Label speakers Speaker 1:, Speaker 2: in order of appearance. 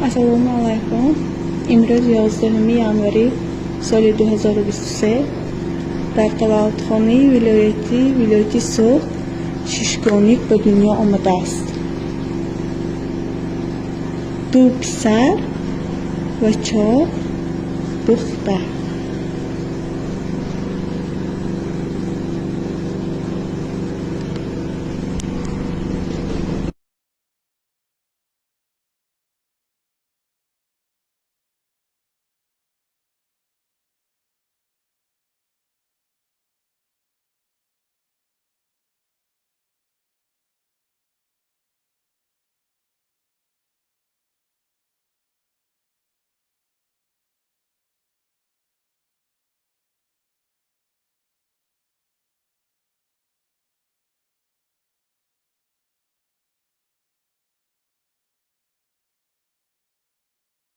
Speaker 1: Ассалому алайкум. Имрӯз, 11 январи соли 2023, дар таваллудхонаи вилояти Суғд шишгоник ба дунё омадааст. Ду писар ва чор духтар.